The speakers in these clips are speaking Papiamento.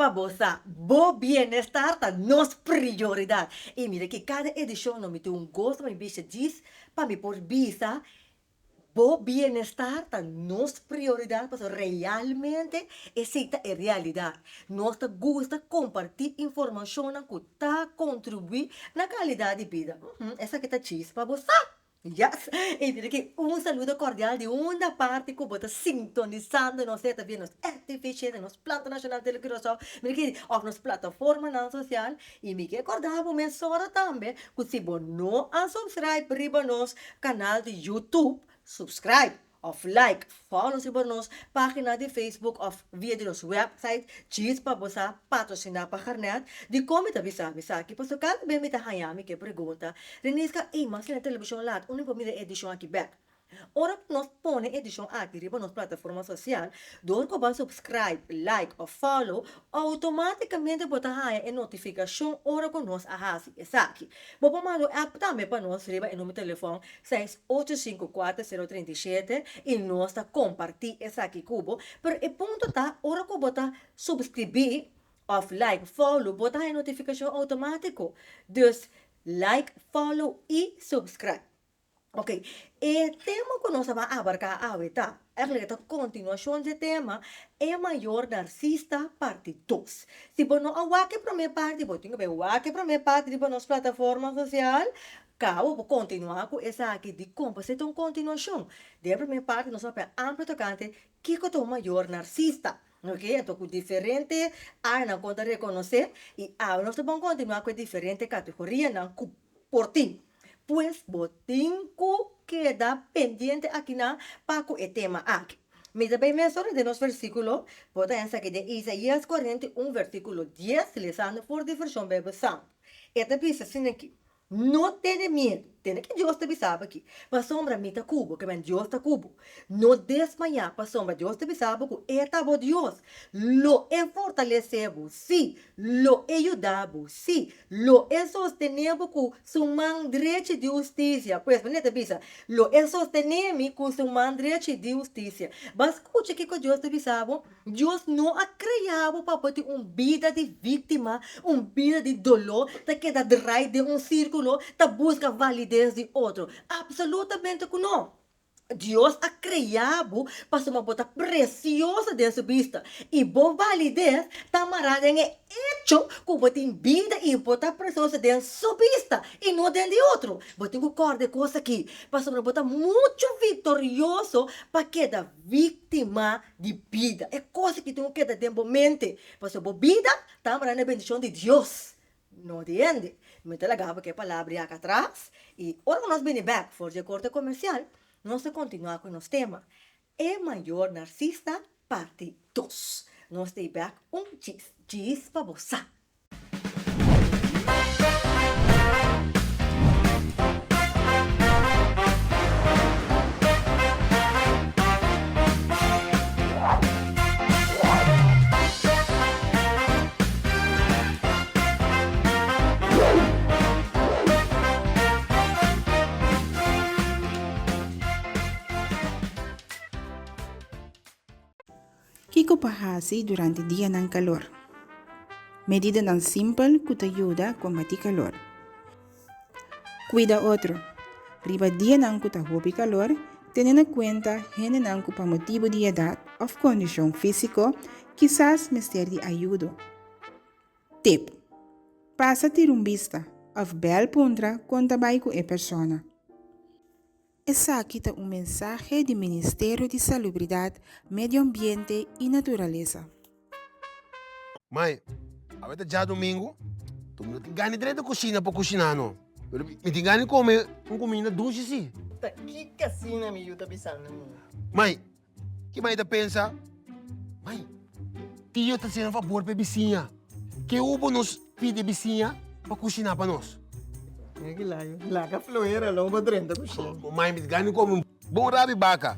pa bo sa, bo bienestar ta nos prioridat. I mira ki kada edishon no mi tin un goso pa mi bisha djis pa mi por bisa bo bienestar ta nos prioridat pasobra realmente esei ta e realidat. Nos ta gusta kompartí informashonnan ku ta kontribuí na kalidat di bida. Esaki ta djis pa bo sa. Yes! E mira ki un saludo cordial di unda parti cu bo ta sintonisando nos sea ta via nos RTV shete, nos Planta Nacional Tele Curaçao, mira ki of nos plataformanan social y mi ke corda bo mesora tambe cu si bo no a subscribe riba nos canal di YouTube, subscribe! Of like, follow nos riba nos pagina di Facebook of via di nos website djis pa bo sa patrociná pa Garnet. Dikon mi ta bisa mi esaki? Pasobra kada bes mi ta haña mi ke pregunta, Reniska, ey mas na televishon laat, unda mi por mira e edishon aki bek? Ora ku nos pone e edishon aki riba nos plataforma sosial, dor ku bo a subscribe, like of follow, outomátikamente bo ta haña e notifikashon ora ku nos a hasi esaki. Bo por manda un app tambe pa nos riba e numero telefòn Seis ocho sinku kuater sero 37 i nos ta kompartí esaki ku bo. Pero e punto ta ora ku bo ta subskribí òf like, follow, bo ta haña notifikashon outomátiko. Dus like, follow i subscribe. Ok, e tema ku nos ta ban abarká awe ta, ègentlik e ta kontinuashon dje tema E mayor narsista parti dos. Si bo no a wak e promé parti, bo tin ku bai wak e promé parti riba nos plataforma sosial. Cabo por continua cu esaki dicon pasobra ta un continuacion. Den e primer parti nos a papia amplio tocante kico ta un mayor narcista, ok, anto cu diferente areanan con ta reconoce y awe nos ta bon continua cu e diferente categorianan cu por tin. Pues bo tin cu keda pendiente akinan pa cu e tema aki. Mi ta bay mesora den nos versiculo, bo ta esaki den Isaías 41 versiculo 10 lesando for di version Bijbel Santo. E ta bisa asin'aki. No tene miedu. Tene ke Dios ta bisa bo aki. Pasobra mi ta ku bo, ke men Dios ta ku bo. No desmayá, pasobra Dios ta bisa bo ku e ta bo Dios. Lo e fortalesé bo, sí, lo e yuda bo, sí, lo e sostené bo ku su man drechi di hustisia. Pues, manera e ta bisa, Lo e sostené mi ku su man drechi di hustisia. Bo a skucha kiko Dios ta bisa bo? Dios no a krea bo pa bo tin un bida di víktima, un bida di doló, ta keda drai den un sírkulo, ta buska valides di otro. Apsolutamente ku no! Dios a krea bo pasobra bo ta presioso den su bista, i bo valides ta mará den e echo ku bo tin bida i bo ta presioso den su bista i no den di otro. Bo tin ku kòrda e kos akí, pasobra bo ta muchu viktorioso pa keda víktima di bida. E kos aki tin ku keda den bo mente, pasobra bo bida ta mara na e bendishon di Dios, no di hende. Mi ta laga bo ku e palabra yaka atras, i ora ku nos bini bèk for di e korte komersial, nos ta kontinuá ku nos tema, E mayor narsista, parti dos. Nos ta ei bèk un djis djis pa bo sa. Kiko pa hasi durante dianan kalor? Medidanan simpel ku ta yuda kombatí kalor. Kuida otro. Riba dianan ku ta hopi kalor, tene na kuenta hendenan ku pa motibu di edat òf kondishon físiko kisas mester di ayudo. Tip, Pasa tira un bista òf bèl puntra kon ta bai ku e persona. Esaki ta un mensahe di Ministerio di Salubridat, Medio Ambiente i Naturalesa. Mai, awe ta djadumingu, tu mi no tin gana di drenta kushina pa kushiná no. Pero mi tin gana di kome un kuminda dushi si. Ta kiko asina mi yu ta bisando mi? Mai, Ki mai ta pensa? Mai, tio ta hasiendo fabor pa e bisiña. Ke hubo nos pidi e bisiña pa kushiná pa nos? Mira ki layo. Laga flohera lo bo drenta kushina. Mai, mi gana di kome un bon rabi baka.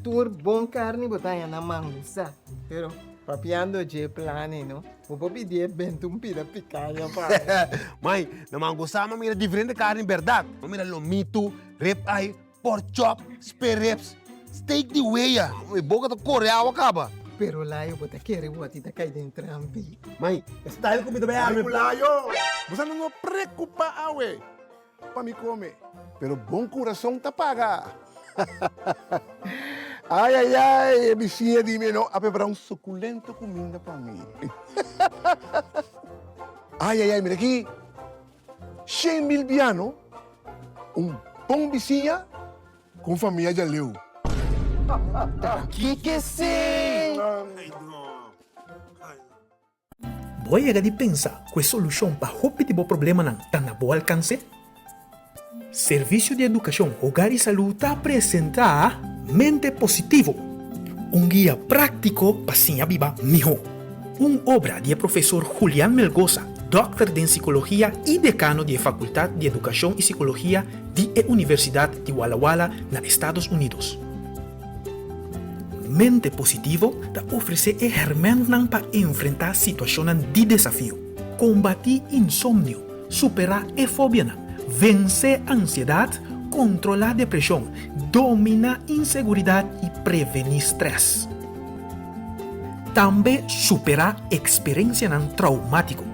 Tur bon karni bo ta haña na mangusa. Pero papiando dje plani no, bo por pidi e benta un pida pikaña pa mi. Mai, na mangusa mi a mira diferente karni bèrdat. Mi a mira lomitu, rib eye, Pork chop, spare ribs, steak di wea. Mi boka ta kore awa kaba. Pero Layo bo ta kere wòti ta kai den trampi. Mai, e style ku mi ta bai arma e Mai ku Layo, boso no preocupa awe pa mi come, pero bon curason ta paga. Ay ay ay, e bisiña di mi no a prepara un suculento cuminda pa mi. Ay ay ay, mira aki, 100,000 biano, un bon bisiña cu un famia djaleu. Kiko esey? Bo a yega di pensa ku e solushon pa hopi di bo problemanan ta na bo alkanse? Servisio di Edukashon, Hogar i Salú ta presentá Mente Positivo, un guia práktiko pa siña biba mihó. Un obra di e profesor Julian Melgoza, dòkter den sikologia i dekano di e Fakultat di Edukashon i Sikologia di e Universidat di Walla Walla na Estados Unidos. Mente positivo ta ofresé e hèrmèntnan pa enfrentá situashonnan di desafio, kombatí insomnio, superá e fobianan, vensé ansiedat, kontrolá depreshon, dominá inseguridat i prevení strès. Tambe superá eksperensianan traumátiko.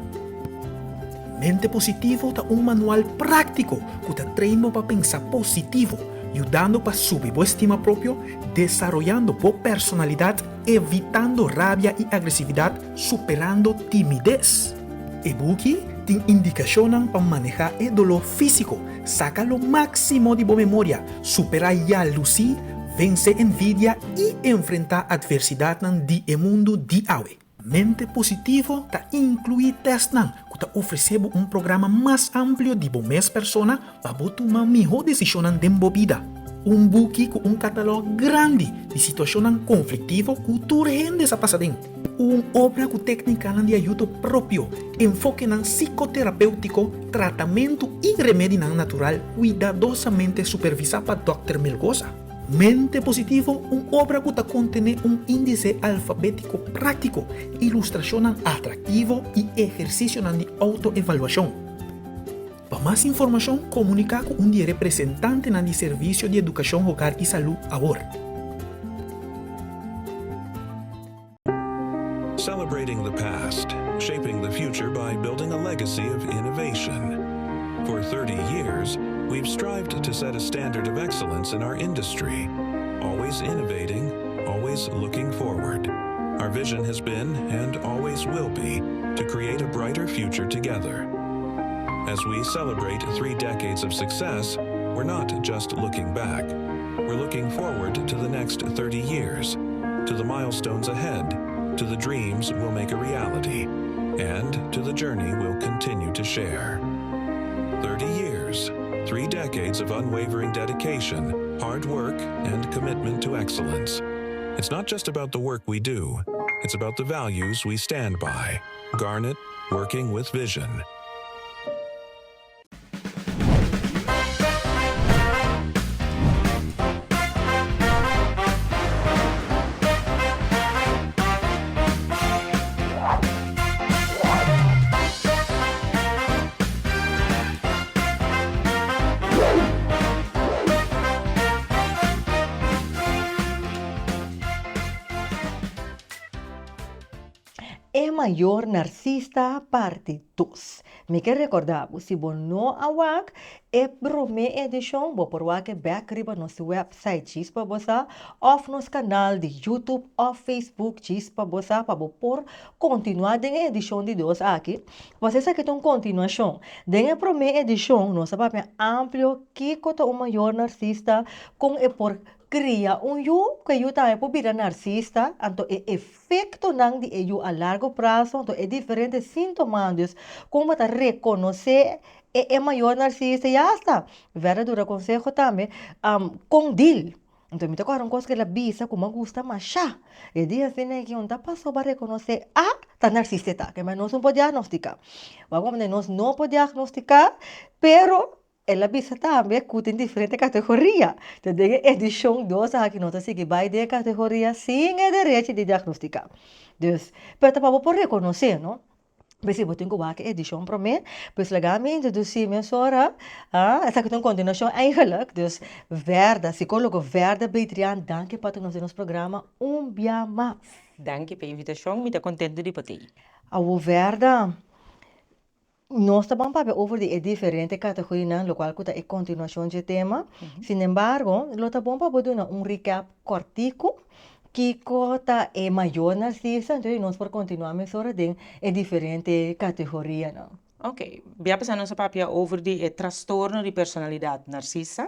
Mente Positivo ta un manual práktiko ku ta train bo pa pensa positivo, yudando pa subi bo estima propio, desaroyando bo personalidat, evitando rabia i agresividat, superando timides. E buki tin indikashonnan pa manehá e doló físiko, saka lo máksimo di bo memoria, superá yalusí, vense envidia i enfrentá atversidatnan di e mundu di awe. Mente Positivo ta inkluí tèstnan ku ta ofresé bo un programa mas amplio di bo mes persona pa bo tuma mihó desishonnan den bo bida. Un buki ku un katalòg grandi di situashonnan konfliktivo ku tur hende sa pasa den. Un obra ku téknikanan di ayudo propio, enfokenan psikoterapéutiko, tratamentu i remedinan natural kuidadosamente supervisá pa Dòkter Melgoza. Mente Positivo, un obra ku ta kontené un índise alfabétiko práktiko, ilustrashonnan atraktivo i ehersisionan di outoevaluashon. Pa mas informashon, komuniká ku un di e representantenan di Servisio di Edukashon Hogar i Salú awor. Celebrating the past, shaping the future by building a legacy of innovation. For 30 years, we've strived to set a standard of excellence in our industry, always innovating, always looking forward. Our vision has been, and always will be, to create a brighter future together. As we celebrate three decades of success, we're not just looking back. We're looking forward to the next 30 years, to the milestones ahead, to the dreams we'll make a reality, and to the journey we'll continue to share. 30 years, three decades of unwavering dedication, hard work, and commitment to excellence. It's not just about the work we do, it's about the values we stand by. Garnet, working with vision. E mayor narsista parti dos. Mi ke rekorda bo si bo no a wak e prome edishon bo por wak e bek riba nos website djis pa bo sa of nos kanal di YouTube of Facebook djis pa bo sa pa bo por kontinua den e edishon di dos aki. Pasobra esaki ta un kontinuashon. Den e prome edishon nos a papia amplio kiko ta un mayor narsista, kon e por Kria un yu ku e yu tambe por bira narsista, anto e efektonan di e yu a largo plaso, anto e diferente síntomanan, dus kon bo ta rekonosé e e mayor narsista i asta Vera dura konseho tambe kon dil. Anto mi ta kòrda un kos ku el a bisa ku mi a gusta mashá, e di asina aki un ta pasó pa rekonosé a ta narsista e ta, ke nos no por diagnostiká. Wak bo nos no por diagnostiká pero El a bisa tambe ku tin diferente kategoria. Ta den e edishon dos aki nos ta sigui bai den e kategoria sin e derechi di diagnostiká. Dus, pero ta pa bo por rekonosé, no? Pues si bo tin ku wak e edishon promé, pues laga mi introdusí mesora, ah, esaki ta un kontinuashon eigenlijk. Dus, Verda, sikólogo Verda Betrian, danki pa ta nos den nos programa un bia mas. Danki pa e invitashon, mi ta kontentu di por t'ei. Awor Verda, nos ta ban papia over di e diferente kategorianan lokual ku ta e kontinuashon dje tema. Sinembargo, lo ta bon pa bo duna un recap kòrtiku kiko ta e mayor narsista, anto nos por kontinuá mesora den e diferente kategorianan. Ok, bia pasá nos a papia over di e trastorno di personalidat narsista.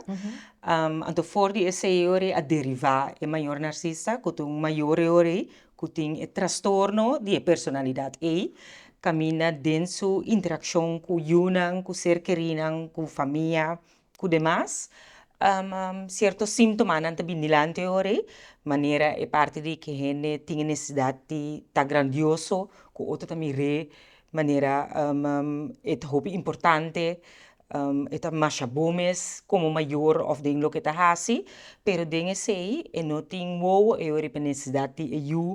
Anto for di esei ora a derivá e mayor narsista ku ta un mayor e ora ei ku tin e trastorno di e personalidat ei, kaminda den su interakshon ku yunan, ku ser kerinan, ku famia, ku demas, sierto síntomanan ta bin dilanti e ora ei, manera e parti di ku hende tin e nesesidat di ta grandioso, ku otro ta mir'é manera e ta hopi importante, e ta masha bon mes komo mayor òf den loke e ta hasi, pero den esei e no tin wowo e ora pa e nesesidat di e yu,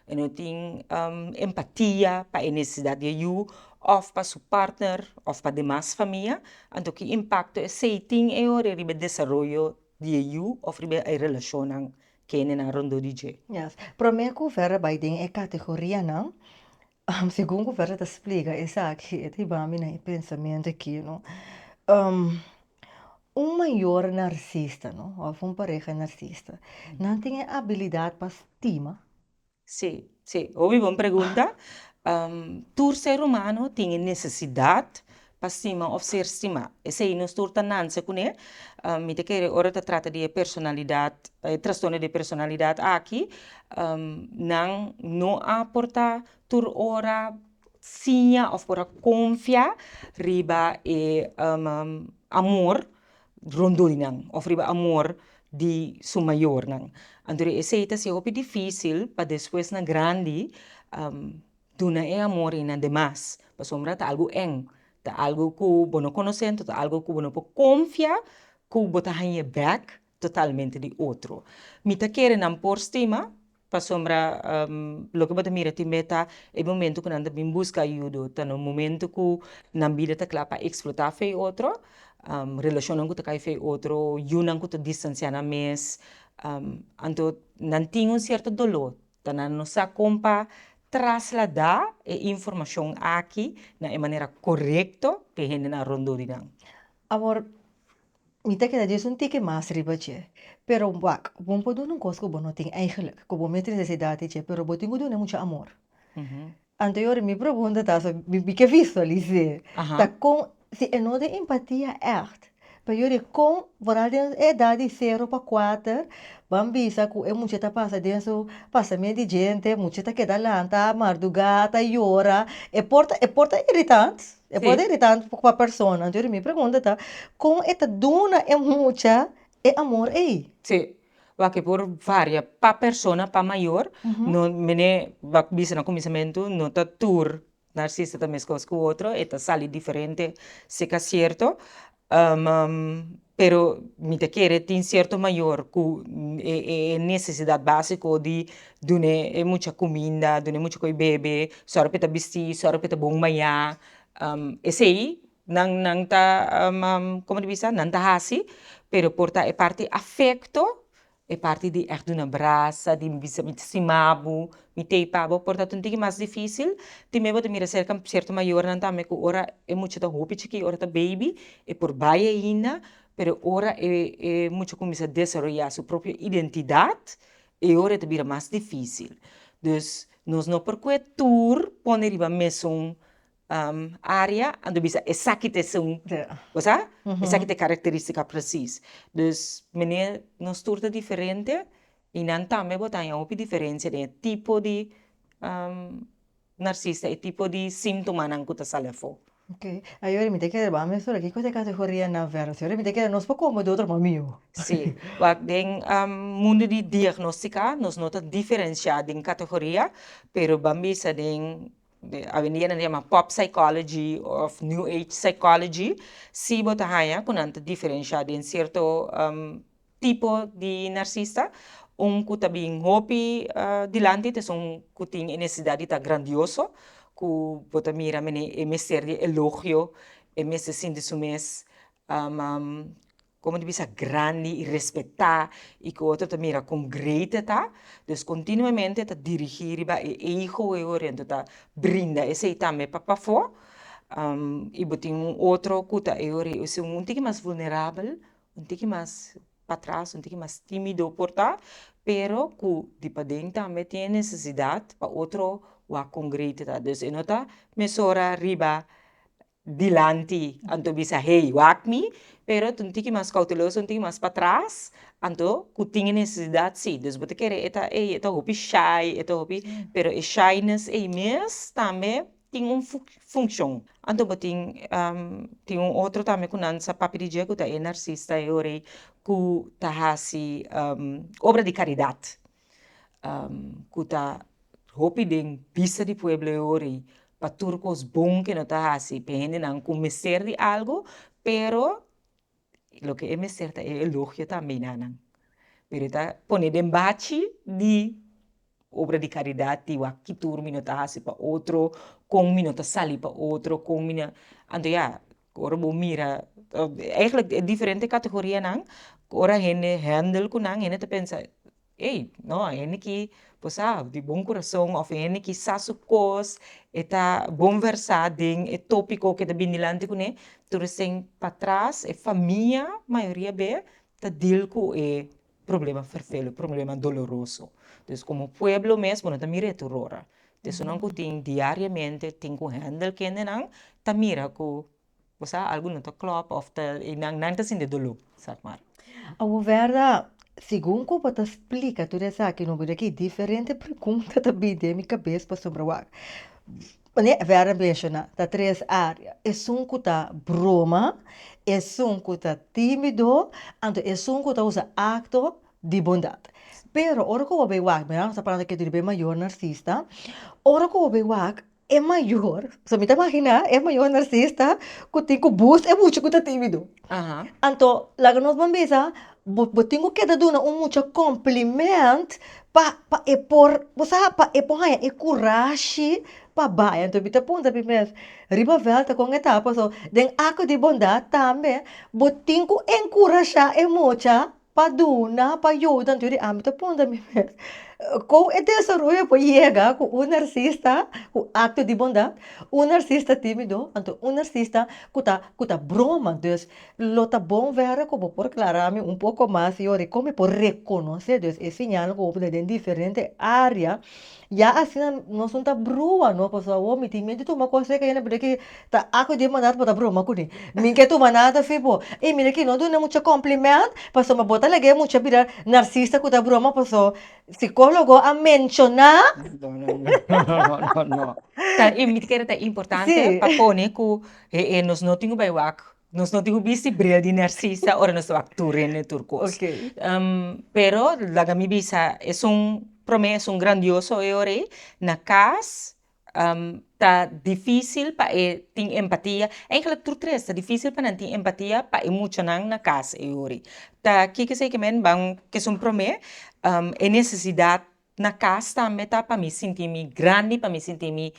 e no tin empatia pa e nesesidat di e yu òf pa su partner òf pa demas famia, anto ki impakto esei tin e ora riba e desaroyo di e yu òf riba e relashonnan kendenan rondó di dje. Yes. Promé ku Vera bai den e kategorianan, Segun ku Verda ta splika esaki e ta hiba mi na e pensamentu aki no. Un mayor narsista no òf un pareha narsista nan tin e abilidat pa stima? Sí, sí, hopi bon pregunta. Tur ser humano tin e nesesidat pa stima òf ser stimá. Esei nos tur ta nanse kuné. Mi ta kere ora ta trata di e personalidat, e trastorno di personalidat aki, nan no a por ta tur ora siña òf por a konfia riba e amor rondó di nan òf riba amor di su mayornan. Anto esei ta hasi hopi difísil pa despues na grandi Duna e amor ei na demas, pasobra ta algu eng, ta algu ku bo no konosé, anto ta algu ku bo no por konfia ku bo ta hañ'é bèk totalmente di otro. Mi ta kere nan por stima, pasobra loke bo ta mira tin bes ta e momento ku nan ta bin buska ayudo, ta na un momento ku nan bida ta kla pa eksplotá fe otro, relashonnan ku ta kai fe otro, yunan ku ta distansiá nan mes, anto nan tin un sierto doló. Ta nan no sa kon pa trasladá e informashon aki na e manera korekto pa e hendenan rondó di nan. Awor, mi ta keda djis un tiki mas riba dje. Pero wak, bo no por duna un kos ku bo no tin eigenlijk, ku bo mester nesesidat di dje, pero bo tin ku duna mucha amor. Anto yori mi pregunta ta, so mi ke visualis'é, ta kon, si e no tin empatia ègt, pero yori kon foral den e edat di sero pa kuater, ban bisa ku e mucha ta pasa den su pasament di djente, mucha ta keda lanta mardugá, ta yora, e por ta e por ta iritant, e por ta iritant pa persona. Anto yori mi pregunta ta, kon e ta duna e mucha e amor ei? Sí. Wak e por varia pa persona, pa mayor, no mene wak bisa na kuminsamentu no ta tur narsista ta meskos ku otro, e ta sali diferente seka sierto, pero mi ta kere tin sierto mayor ku e nesesidat básiko di dun'é e mucha kuminda, dun'é mucha ko'i bebe, sòru pa e ta bistí, sòru pa e ta bon bañá, esei Nan nan ta como di bisa nan ta haci pero por ta e parti afecto e parti di echt duna brasa di bisa mi ta stima bo mi t'ey pa bo por ta un tiki mas dificil tin bo ta mira cerca cierto mayornan tambe cu ora e mucha ta hopi chiki ora ta baby e por bay ainda pero ora e e mucha cuminsa desaroya su propio identidad e ora e ta bira mas dificil dus nos no por cue tur pone riba mesun área, anto bisa esaki ta esun, bo sa? Esaki ta e karakterístika presis. Dus meneer nos tur ta diferente i nan tambe bo ta haña hopi diferensia den e tipo di narsista, e tipo di síntomanan ku ta sali afó. Ok, ayora mi ta kere ban mesora kiko ta e kategorianan verder? Ayora mi ta kere nos por kome di otro mas mihó. Sí, wak den mundu di diagnostiká nos no ta diferensiá den kategoria, pero ban bisa den Awendia nan ta yama pop psychology of new age psychology, si bo ta haña ku nan ta diferensha den sierto tipo di narsista, un ku ta bin hopi dilanti ta esun ku tin e nesesidat di ta grandioso, ku bo ta mira mene e mester di elogio, e mester sinti su mes. Como di bisa grandi y respeta y cu otro ta mira con great e ta, dus continuamente ta dirigi riba e ego e ora enton ta brinda esey tambe pa pafo y bo tin un otro cu ta e ora esun un tiki mas vulnerabel, un tiki mas patras, un tiki mas timido por ta, pero cu di paden tambe tin e necesidad pa otro wak con great e ta, dus e no ta mesora riba dilanti anto bisa hey wak mi pero ta un tiki mas cauteloso un tiki mas patras anto cu tin e necesidad si dus bo ta kere e ta ey e ta hopi shy e ta hopi pero e shyness ey mes tambe tin un funcion anto bo tin tin un otro tambe cu nan sa papia di dje cu ta e narcista e ora ey cu ta haci obra di caridad cu ta hopi den bista di pueblo e ora ei pa tur cos bon ke no ta haci pa e hendenan cu mester di algo, pero loke e mester ta e elogio tambe na nan. Pero e ta pone den bachi di obra di caridad di wak ki tur mi no ta haci pa otro, con mi no ta sali pa otro, con mi no, anto ya, ora bo mira, eigenlijk e diferente categorianan, ora hende handle cu nan, hende ta pensa, Ey, no, e hende ki bo sa di bon kurason òf e hende ki sa su kos, e ta bon versá den e tópiko ku e ta bini dilanti kuné, tur esei patras e famia mayoria be ta deal ku e problema ferfelu, problema doloroso. Dus komo pueblo mes bo no ta mira e tur ora. Esunnan ku tin diariamente tin ku handle kendenan ta mira ku Bo sa algu no ta klòp òf ta i nan nan ta sinti doló, sa maar. Awor Verda, segun ku bo ta splika tur esaki no bo ki diferente pregunta ta bini den mi kabes pasobra wak manera Verda menshoná ta tres área, esun ku ta broma, esun ku ta tímido, anto esun ku ta usa akto di bondat. Pero ora ku bo bai wak, mira nos ta parando aki riba e mayor narsista, ora ku bo bai wak E mayor, so mi ta imaginá e mayor narsista ku tin ku boost e mucha ku ta tímido. Anto laga nos ban bisa bo bo tin ku keda duna un mucha compliment pa pa e por bo sa pa e por haña e kurashi pa bai. Anto mi ta puntra mi mes riba vèlt ta kon e ta paso den akto di bondat tambe bo tin ku enkurashá e mucha Pa duna, pa yuda, anto di ami ta puntra mi mes, kon e desaroyo por yega ku un narsista ku akto di bondat, un narsista timido, anto un narsista ku ta ku ta broma. Dus lo ta bon wèra ku bo por klara mi un poko mas yori kon mi por rekonosé dus e siñal ku bo pone den diferente área Ya asina nos no ta brua no, pasobra awor mi tin miedu di tuma kos reka yena, pero ki ta ako di mandat bo ta broma kuné. Mi ke tuma nada fi bo. I mira ki no duna mucha compliment, pasobra bo ta laga e mucha bira narsista ku ta broma, paso psikologo a menshoná. No, no, no, no, no. Ta, i mi ta kere ta importante pa pone ku e nos no tin ku bai wak Nos no tin ku bisti bril di narsista ora nos ta wak tur hende tur kos. Pero laga mi bisa esun prome esun grandioso e ora ei na kas ta difisil pa e tin empatia eigenlijk tur tres ta difisil pa nan tin empatia pa e muchanan na kas e ora ei. Ta kiko esei ke men ban ku esun prome e nesesidat Na kas tambe ta pa mi sinti mi grandi, pa mi sinti mi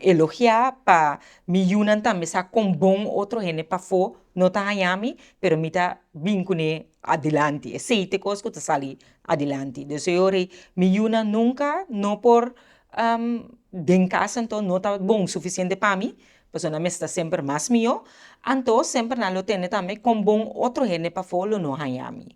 elogiá, pa mi yunan tambe sa kon bon otro hende pafó no ta haña mi, pero mi ta bin kuné adilanti. Esei ta e kos ku ta sali adilanti. Dus e ora ei mi yunan nunka no por den kas anto no ta bon sufisiente pa mi, pasobra nan mester ta semper mas mihó, anto semper nan lo tende tambe kon bon otro hende pafó lo no haña mi.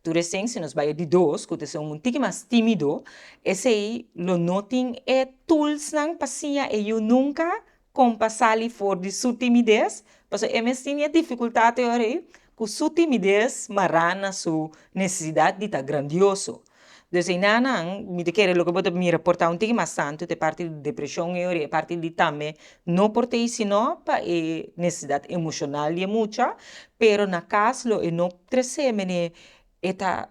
Tur esei si nos bai e di dos ku ta ser un tiki mas timido, esei lo no tin e toolsnan pa siña e yu nunka kon pa sali for di su timides, pasobra e mes tin e difikultat e ora ei ku su timides mará na su nesesidat di ta grandioso. Dus einanan mi ta kere loke bo ta mira por ta un tiki mas tantu ta e parti di depreshon e ora ei, e parti di tambe no por ta ei sino pa e nesesidat emoshonal di e mucha, pero na kas lo e no trese mene e ta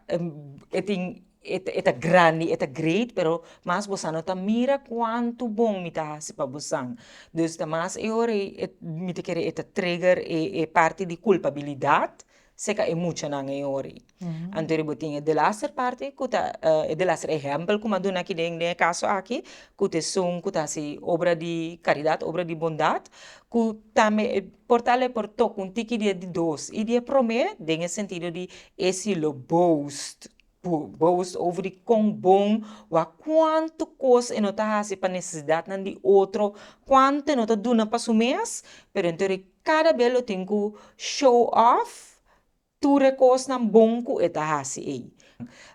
e tin e ta grandi e ta great pero mas boso no ta mira kuantu bon mi ta hasi pa bosan. Dus ta mas e ora ei mi ta kere e ta trigger e parti di kulpabilidat. Seka e muchanan e ora ei. Anto bo tin e delaster parti ku ta e delaster ehèmpel ku mi a duna aki den e kaso aki, ku ta esun ku ta hasi obra di karidat, obra di bondat, ku tambe e por tal e por toka un tiki di e di dos i di e promé den e sentido di e si lo boast, boast over di kon bon wak kuantu kos e no ta hasi pa nesesidatnan di otro, kuantu e no ta duna pa su mes, pero anto Kada bes lo tin ku show off tur e kosnan bon ku e ta hasi ei.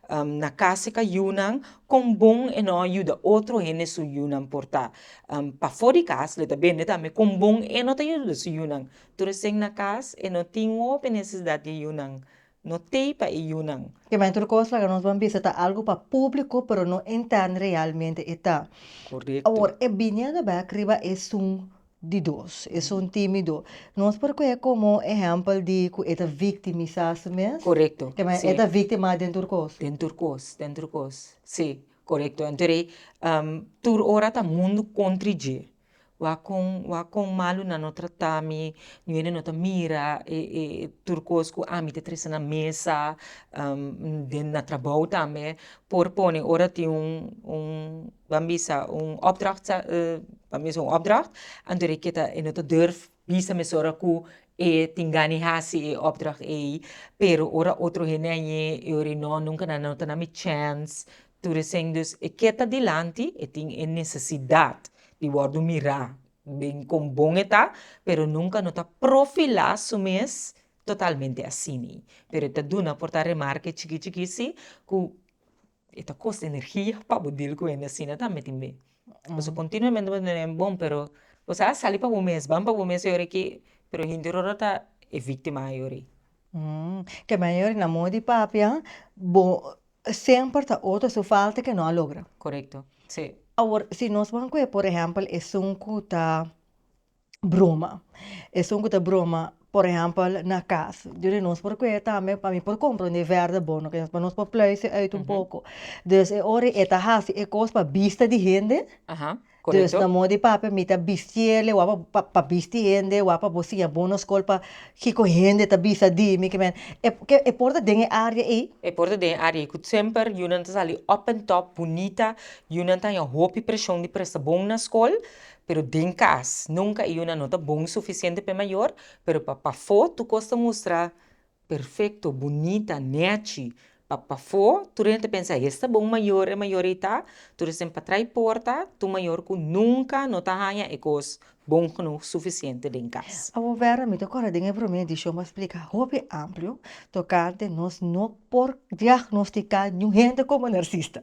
Na kas e ka yunan kon bon e no a yuda otro hende su yunan por ta. Pafó di kas lo ta bende tambe kon bon e no ta yuda su yunan. Tur esei na kas e no tin hopi nesesidat di e yunan. No tei pa e yunan. Kimen tur kos laga nos ban bisa ta algu pa públiko pero no intern realmente e ta. Korekto. Awor e biniendo bek riba esun di dos, esun tímido, nos por kohe komo ehèmpel di ku e ta viktimisá su mes? Korekto, Kimen si. e ta víktima den tur kos? Den tur kos, den tur kos, si, korekto. Anto rei tur ora ta mundu kontri dje. Wak kon wak kon malu nan no trata mi, niun hende no ta mira e e tur kos ku ami ta trese na mesa, den na trabou tambe por pone ora tin un un ban bisa un opdracht ban bisa un opdracht anto e ke ta e no ta durf bisa mesora ku e tin gana di hasi e opdracht ei, pero ora otro hende hañ'é e ora ei no nunka nan no ta na mi chèns. Tur esei dus e ke ta dilanti, e tin e nesesidat di wòrdu mirá den kon bon e ta, pero nunka no ta profilá su mes totalmente asini. Pero e ta duna por ta remarke chikí chikí sí ku e ta kosta energia pa bo dil ku hende asina tambe tin be. Pasobra kontinuamente bo ta tene bon pero bo sa sali pa bo mes, ban pa bo mes e ora aki, pero henter ora ta e víktima e ora ei. Ke mayor na modo di papia bo Semper ta otro su falta ke no a logra. Korekto, si. Awor, si nos ban kohe por ehèmpel esun ku ta broma, esun ku ta broma por ehèmpel na kas, dor di nos por kohe tambe pa mi por komprondé vèrdè bon, oke, pa nos por pluis e uit un poko. Dus e ora e ta hasi e kos pa bista di hende. Dus na modo di papia mi ta bistiele wak pa pa bisti hende, wak pa bo siña bon na skol pa kiko hende ta bisa di mi kimen e e por ta den e área ei. E por ta den e área ei ku semper yunan ta sali op en top bunita, yunan ta haña hopi preshon di presta bon na skol, pero den kas nunka e yunan no ta bon sufisiente pa e mayor, pero pa pafó tur kos ta mustra Perfecto, bunita, nechi. Pa pafó tur hende ta pensa esta bon mayor e mayor ei ta, tur esei pa trai porta tur mayor ku nunka no ta haña e kos bon genoeg sufisiente den kas. Awor Vera, mi ta kòrda den e promé edishon bo a splika hopi amplio tokante nos no por diagnostiká niun hende komo narsista.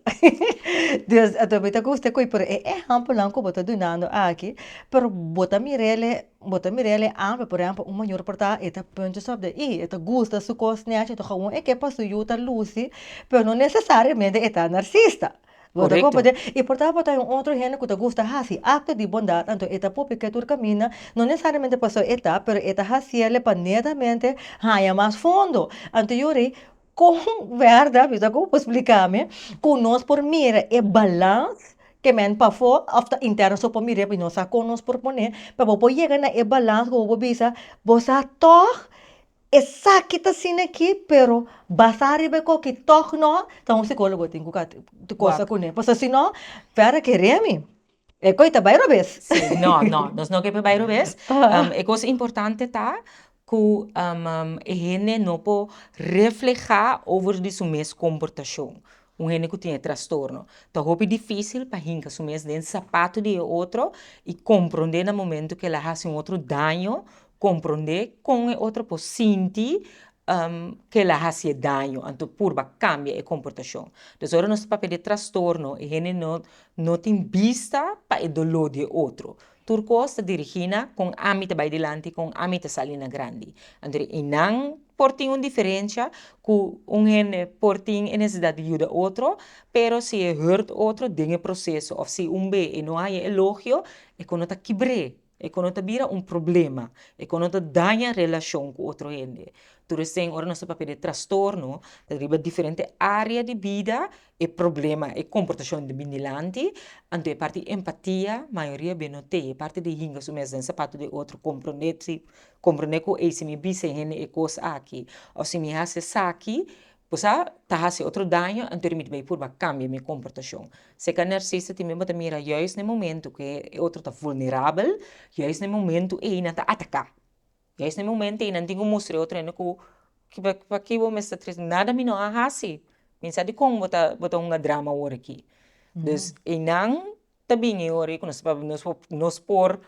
Dus anto mi ta gusta ku pero e ehèmpelnan ku bo ta dunando aki, pero bo ta mir'el Bo ta mira el e amper, por ehempel, un mayor por ta e ta puntjes op de i, e ta gusta su kos nechi, enton gewoon e ke pa su yu ta lusi, pero no nesesariamente e ta narsista. Bo ta Korekto. komprende? I por ta por ta un otro hende ku ta gusta hasi akto di bondat, anto e ta publiká tur kaminda, no nesesariamente pasobra e ta, pero e ta hasiel pa netamente haña mas fondo. Anto yori, Kon wèrda, mi sa kon por splika mi, ku nos por mira e balans ke men pafó òf ta interno so por mir'é, mi no sa kon nos por pon'é, pa bo por yega na e balans ku bo por bisa, bo sa tòg esaki ta asina aki, pero basá riba e koki tòg no, ta un sikólogo tin ku kosa kuné, pasobra si no, wèrda kere mi. E koe ta bai robes. Sí, no, no, nos no ke pa bai robes. E kos importante ta ku e hende no por reflehá over di su mes komportashon. Un hende ku tin e trastorno. Ta hopi difísil pa hinka su mes den sapatu di e otro i komprondé na momento ku el a hasi un otro daño, komprondé kon e otro por sinti ku el a hasi e daño, anto purba kambia e komportashon. Dus ora nos ta papia di trastorno, e hende no no tin bista pa e doló di e otro. Tur kos ta dirigí na kon ami ta bai dilanti, kon ami ta sali na grandi. Anto einan por tin un diferensha ku un hende por tin e nesesidat di yuda otro, pero si e hurt otro den e proseso òf si un be e no haña elogio, e kon no ta kibr'é. E ku no ta bira un problema, e ku no ta daña relashon ku otro hende. Tur esei ora nos ta papia di trastorno, ta riba diferente área di bida e problema, e komportashon ta bin dilanti. Anto e parti empatia mayoria be no tei, e parti di hinka su mes den sapato di otro, komprondé si, komprondé ku ey si mi bisa e hende e kos aki òf si mi hasi esaki, Bo sa ta hasi otro daño, anto mi ta bay purba cambia mi comportacion. Seca narcista tin bo ta mira juist na e momento cu e otro ta vulnerabel, juist na e momento ey nan ta ataca. Juist na e momento ey nan tin cu mustra e otro hende cu paki bo mester triste, nada mi no a hasi, mi sa dicon bo ta bo ta hunga drama awor aki. Dus eynan ta bini e ora cu nos por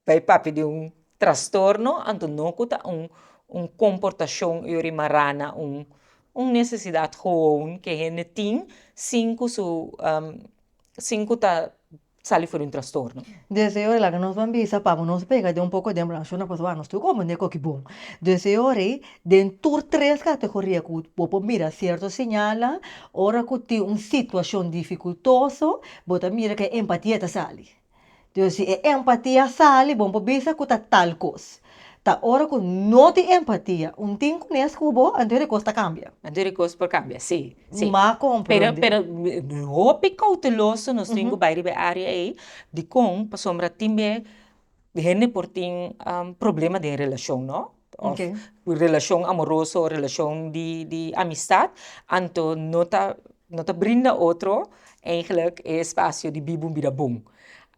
Bai papia di un trastorno, anto no ku ta un un komportashon yori mará na un un nesesidat gewoon ku e hende tin sin ku su sin ku ta sali for di un trastorno. Desde e ora laga nos ban bisa pa bo nos pega den un poko den blanshona pasobra nos tur komprende koki bon. Desde e ora ei den tur tres kategoria ku bo por mira sierto señalnan ora ku tin un situashon difikultoso bo ta mira ku e empatia ta sali. Dus si e empatia sali, bon por bisa ku ta tal kos. Ta ora ku no tin empatia, un tin kunes ku bo, anto e kos ta kambia. Anto e kos por kambia, si, si. M'a komprende. Pero, pero hopi kouteloso nos tin ku bai riba e área ei, dikon? Pasobra tin be hende por tin problema den relashon, no? Òf relashon amoroso, relashon di di amistat, anto no ta no ta brinda otro eigenlijk e espasio di biba un bida bon.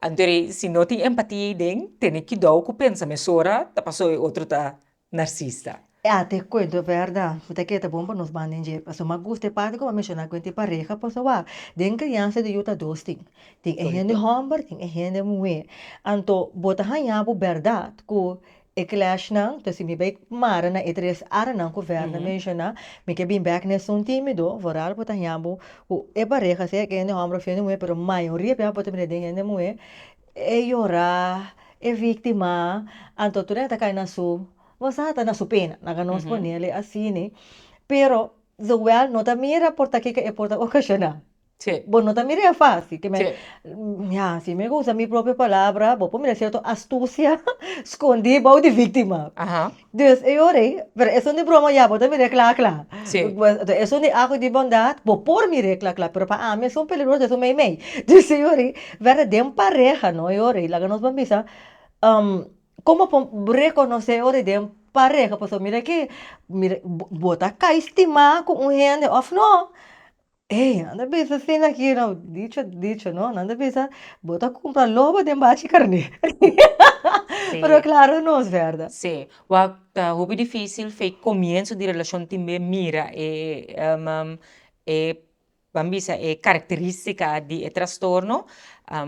Anto si no tin empatia ei den, tene kidou ku pensa mesora ta paso e otro ta narsista. A te cuento verda, bo ta kere ta bon pa nos banda en dje, pasobra mi a gusta e parti ku bo a menshoná ku e pareha, pasobra wak, den kriansa di yu ta dos tin, tin e hende hòmber, tin e hende muhé, anto bo ta haña bo bèrdat ku E clashnan, entonces si mi bay mara na e tres aranan cu Verna menciona, mi ke bin bek na esun timido, vooral bo ta haña bo cu e pareha, sea ke hende homber of hende muhe, pero mayoria bia bo ta mira den hende muhe, e yora, e victima, anto tur hende ta cay na su, bo sa, ta na su pena, laga nos ponele asina, pero zowel no ta mira por ta kiko e por ta ocasiona. Sí. Bo no ta mira e fácil. Ke men, Sí. ya, si mi usa mi propio palabra, bo por mira cierto astucia scondí bou di víctima. Aha. Dus e ora ei, pero esun di broma ya bo ta mir'é kla kla. Sí. Pues, esun di agu di bondat, bo por mir'é kla kla, pero pa ami esun peligroso, esun mei mei. Dus e ora ei, wèrda den pareha no, e ora ei, laga nos ban bisa, Como por reconoce ora di den pareha pasobra mira aki, mira bo ta kai stima ku un hende of no. Ey, nan ta bisa asina aki no, dicho dicho no, nan ta bisa bo ta kumpra lobo den bachi karné. Pero klaro nos bèrda. Sí, wak ta hopi difísil fe komienso di relashon tin be mira e e Ban bisa e karakterístika di e trastorno,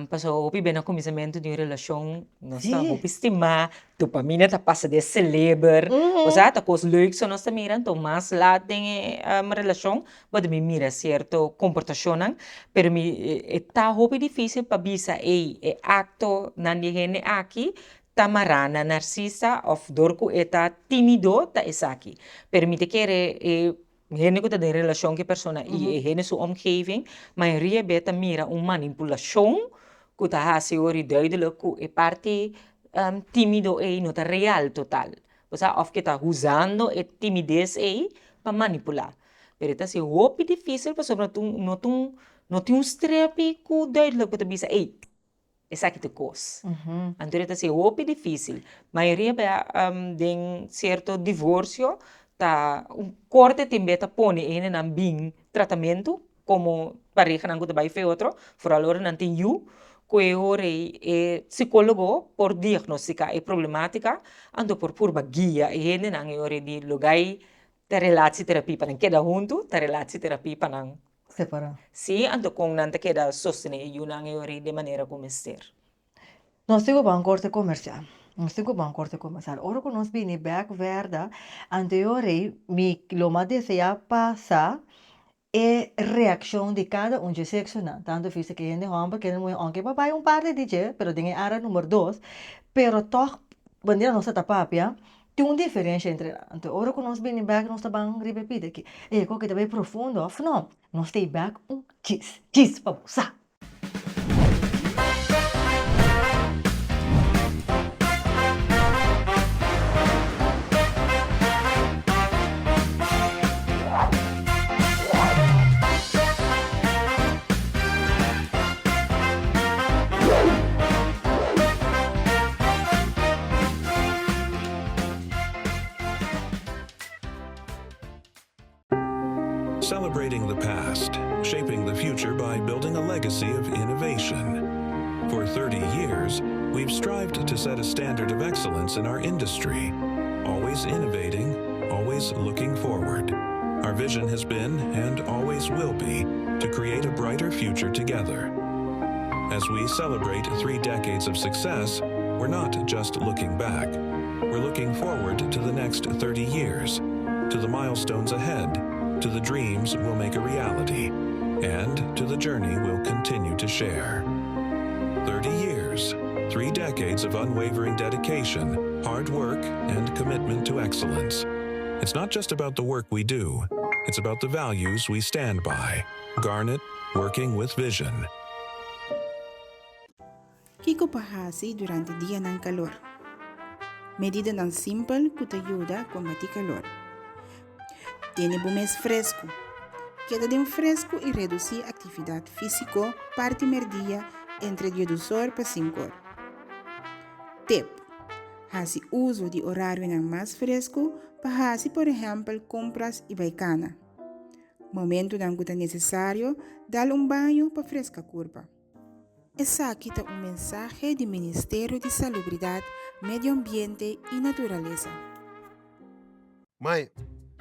pasobra hopi bia na kuminsamentu di un relashon nos ta hopi stimá, dopamina ta pasa den e seleber, osea ta kos leuk so nos ta mira, anto mas lat den e relashon bo ta bin mira sierto komportashonnan, pero mi e ta hopi difísil pa bisa ey e aktonan di e hende aki ta mará na narsista òf dor ku e ta tímido ta esaki, pero mi ta kere e Hende ku ta den relashon ku e persona i e hende su omgeving, mayoria bes ta mira un manipulashon ku ta hasi ora i duidelijk ku e parti timido ei no ta real total. Bo sa, òf ke ta usando e timides ei pa manipulá. Pero e ta hasi hopi difísil pasobra no tin no tin un strepi ku duidelijk bo ta bisa ei. Esaki ta kos. Anto e ta hasi hopi difísil. Mayoria bia den sierto divorsio ta un korte tin bia ta pone e hendenan bin tratamentu komo parehanan ku ta bai fe otro, foral ora nan tin yu, ku e ora ei e sikólogo por diagnostiká e problemátika, anto por purba guia e hendenan e ora ei di logai ta relatieterapie pa nan keda huntu, ta relatieterapie pa nan Separá. Sí, anto kon nan ta keda sostené e yunan e ora di manera ku mester. Nos tin ku ban korte komersial. Nos tin ku ban korte komersial. Ora ku nos bini bèk wèrda, anto e ora ei mi lo mas deseá pasa e reakshon di kada un dje seksonan, tantu físiko e hende hòmber ku hende muhé, ounke bo a bai un parti di dje, pero den e área number dos, pero tòg manera nos ta ta papia, Tin un diferensha entre nan. Anto ora ku nos bini bèk nos ta ban riba e pida aki. E koki ta bai profundo òf no? Nos ta e bèk un djis djis pa bo sa. Celebrating the past, shaping the future by building a legacy of innovation. For 30 years, we've strived to set a standard of excellence in our industry, always innovating, always looking forward. Our vision has been, and always will be, to create a brighter future together. As we celebrate three decades of success, we're not just looking back. We're looking forward to the next 30 years, to the milestones ahead, to the dreams we'll make a reality, and to the journey we'll continue to share. 30 years, three decades of unwavering dedication, hard work, and commitment to excellence. It's not just about the work we do, it's about the values we stand by. Garnet, working with vision. Kiko pa hasi durante dianan kalor? Medidanan simpel ku ta yuda kombatí kalor. Tene bo mes fresku. Keda den fresku i redusí aktividat físiko parti merdia entre diedusor pa sinkor. Tip, Hasi uso di orarionan mas fresku pa hasi por ehèmpel kompras i bai kana. Momentunan ku ta nesesario, dal un baño pa freska kurpa. Esaki ta un mensahe di Ministerio di Salubridat, Medio Ambiente i Naturalesa. Mai,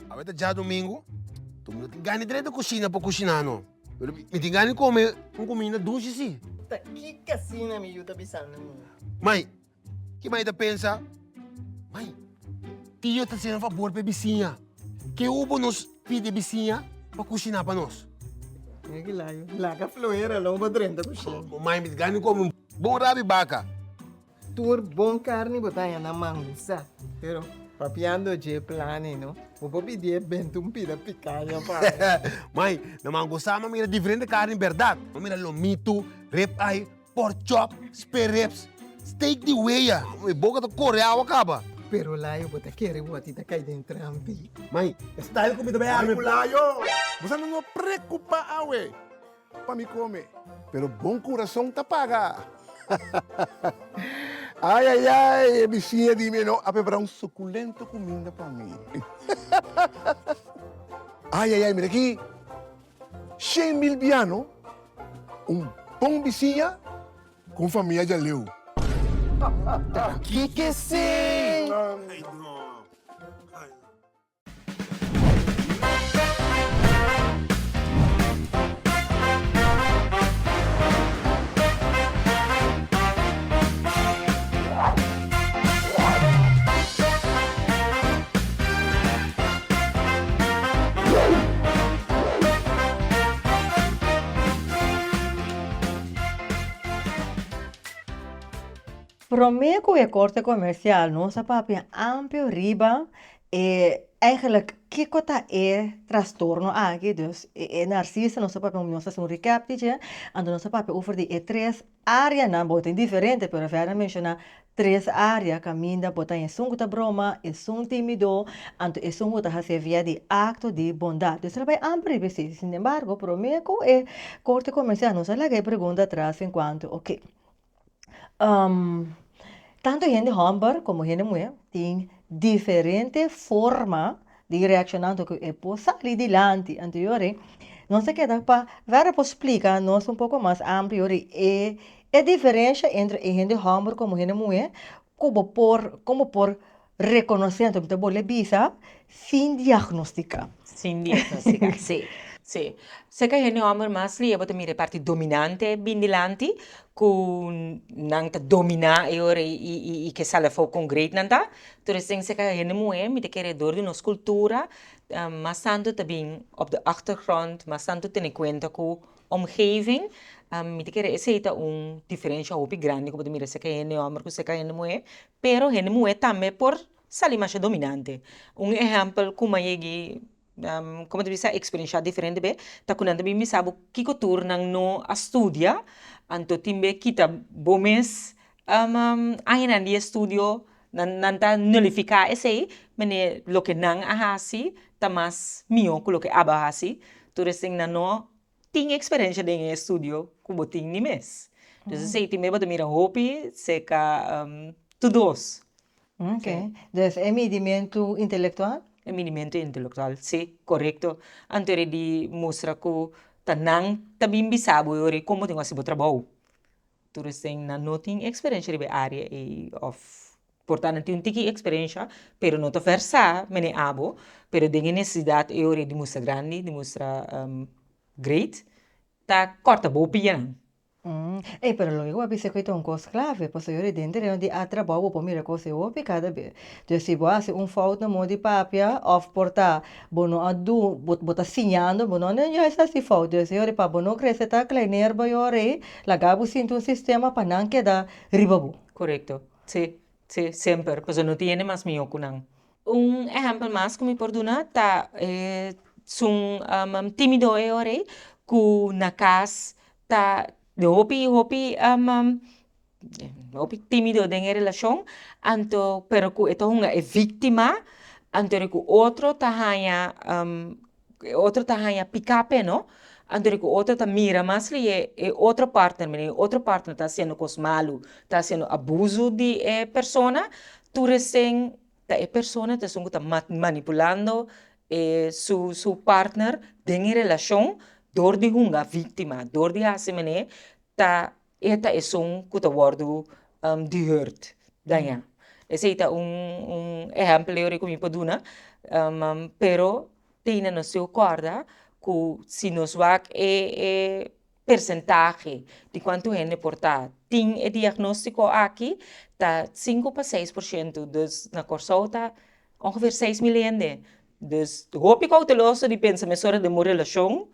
awe ta djadumingu, tu mi no tin gana di drenta kushina pa kushiná no. Pero mi tin gana di kome un kuminda dushi si. Ta kiko asina mi yu ta bisando mi? Mai, Ki mai ta pensa, Mai, tio ta hasiendo fabor pa e bisiña. Ke hubo nos pidi e bisiña pa kushiná pa nos? Mira ki layo. Laga flohera lo bo drenta kushina. Mai, mi ta gana di kome un bon rabi baka. Tur bon karni bo ta haña na mangusa. Pero papiando dje plani no, bo por pidi e benta un pida pikaña pa mi. Mai, na mangusa mi a mira diferente karni bèrdat. Mi a mira lomitu, rib eye, Pork chop, spare ribs, steak di wea. Mi boca ta corre awa caba. Pero Layo bo ta kere bo a ti ta kai den trampi. Mai, e style cu mi ta bay arme. Layo, bo sa no preocupa awe pa mi come, pero bon curason ta paga. Ay ay ay, e bisiña di mi no a prepara un suculento cuminda pa mi. Ay ay ay, mira aki. 100.000 biano, un bon bisiña ku un famia djaleu. Ta kiko esei? Prome ku e korte komersial nos a papia amplio riba e eigenlijk kiko ta e trastorno aki, dus e narsista nos a papia nos a hasi un recap di dje, anto nos a papia over di e tres Áreanan, bo tin diferente, pero Verna menshoná tres área kaminda bo ta esun ku ta broma, esun tímido, anto esun ku ta hasié via di akto di bondat. Pues el a bai amper riba esei. Sinembargo, promé ku e korte komersial nos a laga e pregunta atras en kuanto, oke, tantu hende hòmber komo hende muhé tin diferente forma di reakshoná anto ku e por sali dilanti. Anto yori nos ta keda pa Vera por splika nos un poko mas amplio yori e e diferensha entre e hende hòmber komo hende muhé ku bo por kon bo por rekonosé anto mi ta bolbe bisa sin diagnostiká. Sin diagnostiká, sí, sí. Seka hende hòmber mas lia bo ta mira e parti dominante bin dilanti ku nan ta dominá e ora i ke sali afó kon great nan ta. Tur esei seka hende muhé mi ta kere dor di nos kultura mas tantu ta bin op de achtergrond, mas tantu tene kuenta ku omgeving. Mi ta kere esei ta un diferensha hopi grandi ku bo ta mira seka hende hòmber ku seka hende muhé, pero hende muhé tambe por sali masha dominante. Un ehèmpel ku mi a yegi Como ta bisa experiencia diferente be ta cu nan ta bin bisa bo kico tur nan no a studia anto tin be kita bo mes añanan di estudio nan nan ta nulifica esey mene loke nan a haci ta mas miho cu loke abo a haci tur esey nan no tin experiencia den e estudio cu bo tin di mes dus esey tin be bo ta mira hopi cerca tur dos. Ok, dus e midimentu intelectual? E minimento intelectual, si, corecto. Anto eri di mustra cu ta nan ta bin bisa bo e ora ei como tin cu haci bo trabou. Tur esei nan no tin experiencia riba e area ei of por ta nan tin un tiki experiencia pero no ta versa mene abo, pero den e necesidad e ora ei di mustra grandi, di mustra great, ta corta bo pianan. Ey, pero loke ku bo a bisa ku e ta un kos klave, pasobra yori den tereno di a trabou bo por mira kos e hopi kada be. Entonces si bo hasi un fout na modo di papia òf por ta bo no a du bo bo ta siñando bo no a juist hasi fout. Entonces yori pa bo no krese ta kleineer bo yori laga bo sinti un sistema pa nan keda riba bo. Korekto. Sí, sí, semper, pasobra no tin hende mas mihó ku nan. Un ehèmpel mas ku mi por duna ta esun timido e ora ei ku na kas ta hopi hopi hopi timido den e relashon anto pero ku e ta hunga e víktima anto ku otro ta haña e otro ta haña piká p'e no anto ku otro ta mira mas lihé e otro partner e otro partner ta hasiendo kos malu ta hasiendo abuso di e persona tur esei ta e persona ta esun ku ta manipulando e su su partner den e relashon dor di hunga víktima dor di hasi manera ta e ta esun ku ta wòrdu di hurt, dañá. Esei ta un un ehèmpel yori ku mi por duna, pero tene nos tin ku kòrda ku si nos wak e e persentahe di kuantu hende por ta tin e diagnóstiko aki ta sinku pa 6%, dus na Kòrsou ta ongeveer 6000 hende. Dus hopi kouteloso di pensa mesora den bo relashon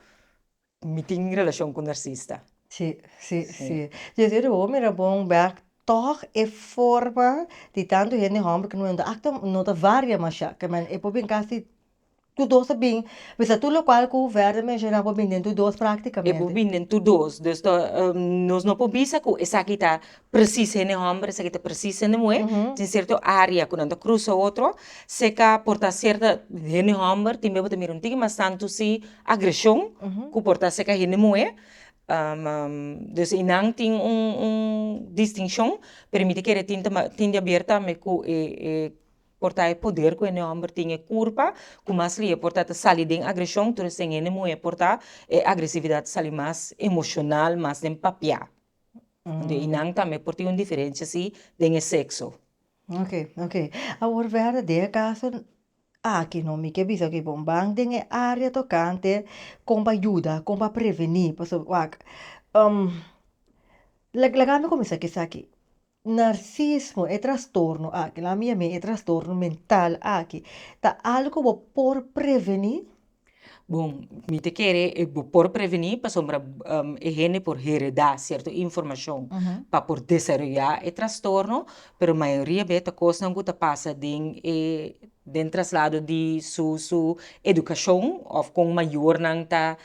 Mi tin relashon ku narsista. Sí, sí, sí. Dus yo bo mira bon bek tòg e forma di tantu hende hòmber ku no ta aktua no ta varia masha. Ke men e por bin kasi tur dos ta bin, bisa tur lokual ku Verda menshoná por bin den tur dos E práktikamente. por bin den tur dos. Dus ta nos no por bisa ku esaki ta presis hende hòmber, esaki ta presis hende muhé. Tin sierto área ku nan ta krusa otro. Seka por ta sierto hende hòmber tin bes bo ta mira un tiki mas tantu si Agreshon ku por ta seka hende muhé, dus einan tin un un distinshon, pero mi ta kere tin ta tin di haber tambe ku e e por ta e poder ku hende hòmber tin e kurpa ku mas lihe por ta ta sali den agreshon, tur esei hende muhé por ta e agresividat ta sali mas emoshonal, mas den papiá. Anto einan tambe por tin un diferensia si den e sekso. Ok, ok. Awor Verda, den e kaso aki no mi ke bisa ku bon ban den e área tokante kon pa yuda, kon pa prevení, pasobra wak laga mi kuminsá ku esaki, narsismo, e trastorno aki, laga mi yam'é e trastorno mental aki, ta algu ku bo por prevení? Bon, mi ta kere e bo por prevení pasobra e hende por heredá sierto informashon pa por desaroyá e trastorno, pero mayoria bes ta kosnan ku ta pasa den e den traslado di su su edukashon òf kon mayornan ta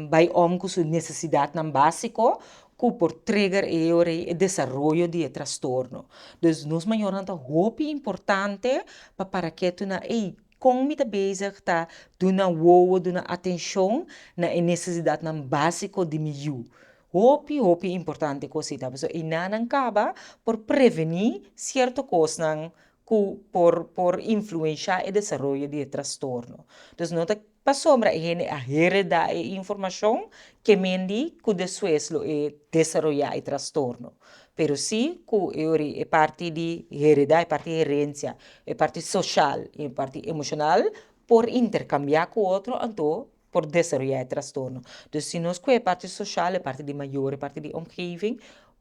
bai om ku su nesesidatnan básiko ku por trigger e ora ei e desaroyo di e trastorno. Dus nos mayornan ta hopi importante pa para ketu na ei Kon mi ta bezig ta duna wowo, duna atenshon na e nesesidatnan básiko di mi yu? Hopi, hopi importante kos ei ta, pasobra einanan kaba por prevení sierto kosnan ku por por influenshá e desaroyo di e trastorno. Dus no ta pasobra e hende a heredá e informashon ke mendi ku despues lo e desaroyá e trastorno. Pero sí ku e ora e parti di heredá, e parti herensia, e parti soshal i e parti emoshonal por interkambiá ku otro anto por desaroyá e trastorno. Dus si nos ku e parti soshal, e parti di mayor, e parti di omgeving,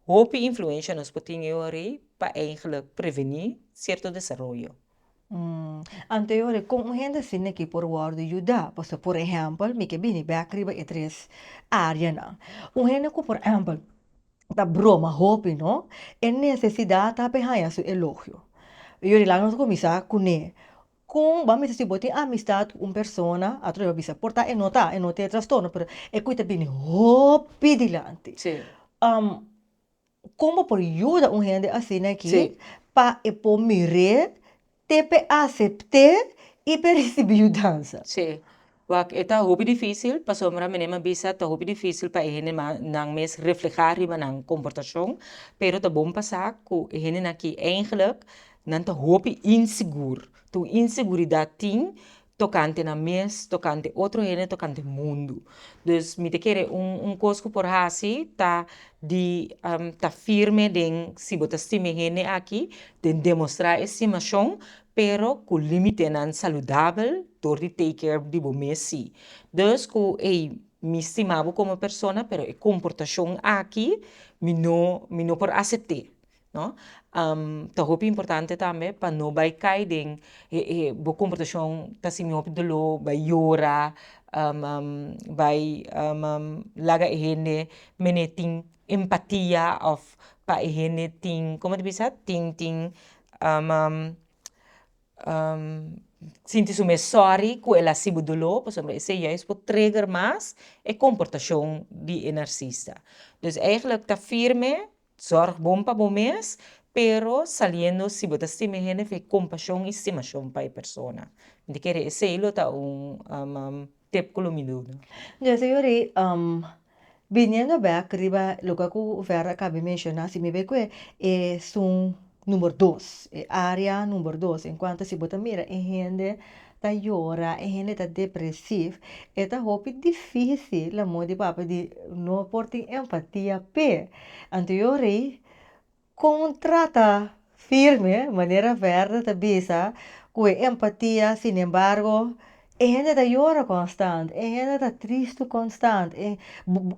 hopi influensha nos por tin e ora ei pa eigenlijk prevení sierto desaroyo. Anto e ora kon un hende asina aki por wòrdu yudá? Pasobra por ehèmpel mi ke bini bèk riba e tres áreanan. Un hende ku por ehèmpel ta broma hopi no, e nesesidat ta pa e haña su elogio. Yori laga nos kuminsá kuné. Kon bo a mester si bo tin amistat ku un persona, atrobe bo a bisa por ta e no ta, e no tin e trastorno, pero e ku ta bini hopi dilanti. Kon bo por yuda un hende asina aki pa e por mir'é te p'e asept'é i p'e risibí yudansa? Sí. Wak, e ta hopi difísil pasobra meneer mi a bisa ta hopi difísil pa e hende nan mes reflehá riba nan komportashon, pero ta bon pa sa ku e hendenan aki eigenlijk. nan ta hopi insigur. Ta un inseguridat tin tokante nan mes, tokante otro hende, tokante mundu. Dus mi ta kere un un kos ku por hasi ta di ta firme den si bo ta stima e hende aki, den demostrá e stimashon, pero ku límitenan saludabel dor di take care di bo mes sí. Dus ku ey mi stima bo komo persona pero e komportashon aki mi no mi no por asept'é. No? Ta hopi importante tambe pa no bai kai den e e bo komportashon ta sinti hopi doló, bai yora, bai laga e hende mene tin empatia òf pa e hende tin, komo ta bisa? Tin tin sinti su mes sòri ku el a hasi bo doló, pasobra esei juist por trigger mas e komportashon di e narsista. Dus eigenlijk ta firme Zorg bon pa bo mes, pero saliendo si bo ta stima e hende fe kompashon i stimashon pa e persona. Mi ta kere esei lo ta un tip ku lo mi duna. Ya señor i biniendo bek riba loke ku Vera a kaba di menshoná, si mi bay ku esun number dos, e area number dos en cuanto si bo ta mira e hende ta yora, e hende ta depresief, e ta hopi dificil amor di papia di no por tin empatia p'e. Anto yo rei con trata firme manera Verda ta bisa cu e empatia sinembargo e hende ta yora constant, e hende ta tristo constant, e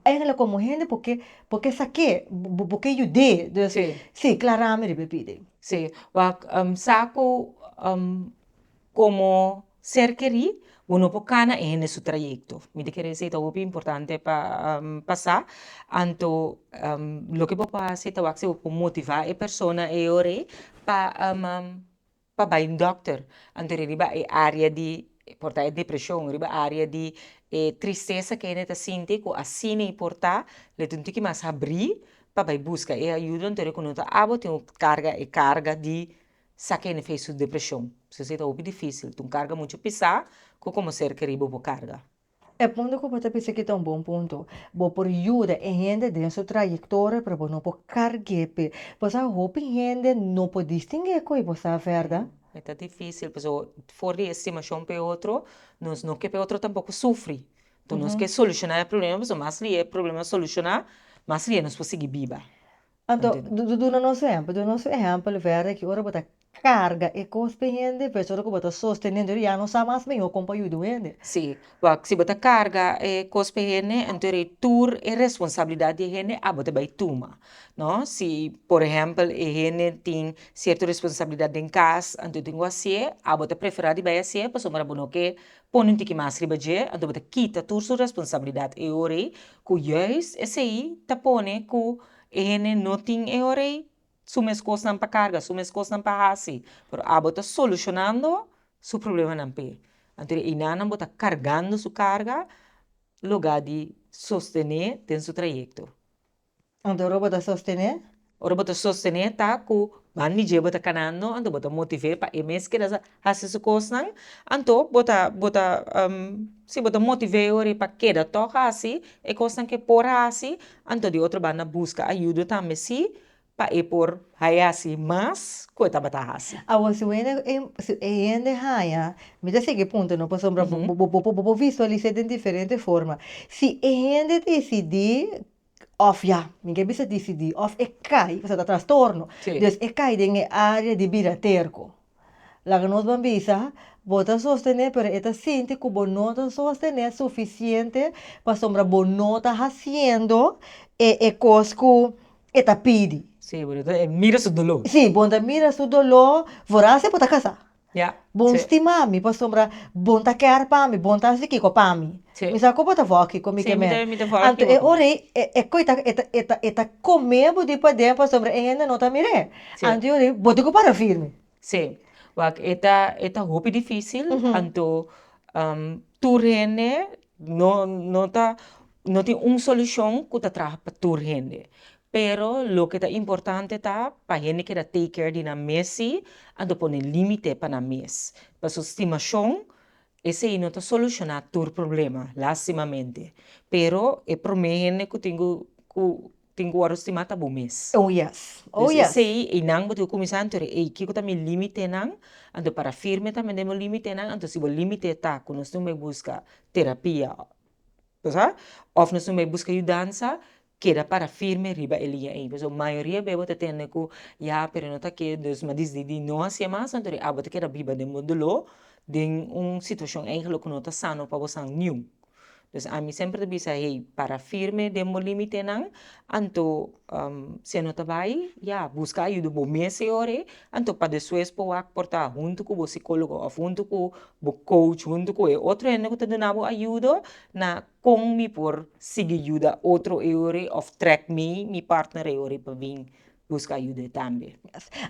eigenlijk como hende bo ke bo ke sak'é, bo ke yud'é, dus si clarami riba e pidi. Si, wak sa ku komo ser kerí bo no por kana e hende su trayekto. Mi ta kere esei ta hopi importante pa pa sa. Anto loke bo por hasi ta wak si bo por motivá e persona e ora ei pa pa bai un dòkter. Anto riba e área di por ta e depreshon, riba área di e tristesa ku hende ta sinti ku asina ei por ta, lo ta un tiki mas habrí pa bai buska e ayuda. Anto ku no ta abo tin ku karga e karga di sa ku hende su depreshon. Pasobra esei ta hopi difísil, ta un karga muchu pisá ku komo ser kerí bo por karga. E punto ku bo ta bisa aki ta un bon punto. Bo por yuda e hende den su trayektoria pero bo no por karg'é p'e. Bo sa hopi hende no por distinguí e koe bo sa verda. E ta difísil pasobra for di estimashon p'e otro nos no ke p'e otro tampoko sufri. Enton nos ke solushoná e problema pasobra mas lia e problema solushoná mas lia nos por sigui biba. Anto, duna nos un ehèmpel, duna nos un ehèmpel verda ki ora bo ta karga e kos pa e hende versus ora ku bo ta sostené, enton ya no sa mas mihó kon pa yuda un hende. Sí, wak si bo ta karga e kos pa e hende, enton ei tur e responsabilidat di e hende abo ta bai tuma, no. Si por ehèmpel e hende tin sierto responsabilidat den kas, anto e tin ku hasié, abo ta preferá di bai hasié pasobra bo no ke pone un tiki mas riba dje, anto bo ta kita tur su responsabilidat e ora ei, ku juist esei ta pone ku e hende no tin e ora ei su mes kosnan pa karga, su mes kosnan pa hasi, pero abo ta solushonando su problemanan p'e. Anto e einanan bo ta kargando su karga lugá di sostené den su trayekto. Anto ora bo ta sostené? Ora bo ta sostené ta ku ban di dje bo ta kanando, anto bo ta motiv'é pa e mes keda hasi su kosnan, anto bo ta bo ta si bo ta motiv'é e ora ei pa keda tòg hasi e kosnan ku e por hasi, anto di otro banda buska ayudo tambe si pa e por haya hasi mas ku e tabata hasi. Awor si un hende si e hende haña, mi ta sigui punta no pasobra bo bo bo por visualis'é den diferente forma, si e hende disidí Of ya, mi ke bisa disidí, of e kai, pasobra ta trastorno. Sí. Dus e kai den e área di bira terko. Laga nos ban bisa, bo ta sostené, pero e ta sinti ku bo no ta sostené sufisiente pasobra bo no ta hasiendo e e kos ku e ta pidi. Sí, bo no ta mira su doló. Sí, bo no ta mira su doló, vooral si bo ta kasá. Ja, Bon sí. stima mi pasobra bon ta kèr pa mi, bon ta hasi kiko pa mi. Sí. Mi sa ku bo ta vòg kiko mi Sí, ke mi men. ta mi ta vòg Anto kiko e bo. ora ei e e koi ta e ta e ta e ta kome bo di paden pasobra e hende no ta mir'é. Sí. Anto e ora ei bo tin ku para firme. Sí. Wak e ta e ta hopi difísil, anto tur hende no no ta no tin un solushon ku ta traha pa tur hende. Pero loke ta importante ta pa hende keda take care di nan mes si, anto pone limite pa nan mes. Pasobra stimashon, esei no ta solushoná tur problema, lastimamente. Pero e promé hende ku tin ku ku. tin ku wòrdu stimá ta bo mes. Oh yes, oh Dus yes. esei einan bo tin ku kuminsá anto ey kiko ta mi límitenan, anto para firme tambe den bo límitenan, anto si bo límite ta ku nos tin bai buska terapia bo sa, òf nos tin bai buska yudansa, keda para firme riba e liña ei. Pasobra mayoria bes bo ta tende ku ya pero no ta ke dus mi a disidí di no hasié mas anto abo ta keda biba den bo doló den un situashon eigenlijk ku no ta sano pa bo san niun. Dus ami semper ta bisa hey para firme den bo limitenan anto si e no ta bai ya buska ayuda bo mes e ora ei anto pa despues por wak por ta hunto ku bo sikólogo òf hunto ku bo coach hunto ku e otro hende ku ta duna bo ayudo na kon mi por sigui yuda otro e ora ei òf trèk mi mi partner e ora ei pa bin buska ayuda e tambe.